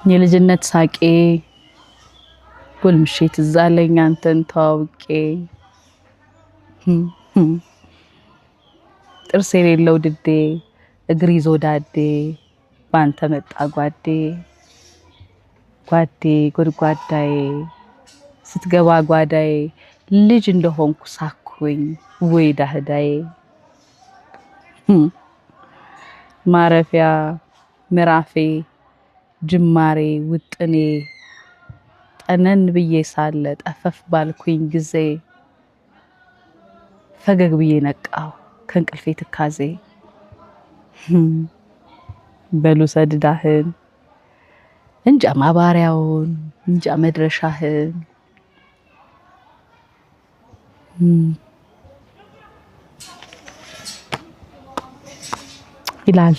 የልጅነት ሳቄ ጎልምሼ ትዝ አለኝ አንተን ተዋውቄ፣ ጥርስ የሌለው ድዴ እግር ይዞ ዳዴ ባንተ መጣ ጓዴ፣ ጓዴ ጎድጓዳዬ ስትገባ ጓዳዬ ልጅ እንደሆንኩ ሳኩኝ ወይ ዳህዳዬ። ማረፊያ ምዕራፌ ጅማሬ ውጥኔ ጠነን ብዬ ሳለ ጠፈፍ ባልኩኝ ጊዜ ፈገግ ብዬ ነቃሁ ከእንቅልፌ ትካዜ። በሉ ሰድዳህን እንጃ ማባሪያውን እንጃ መድረሻህን ይላል።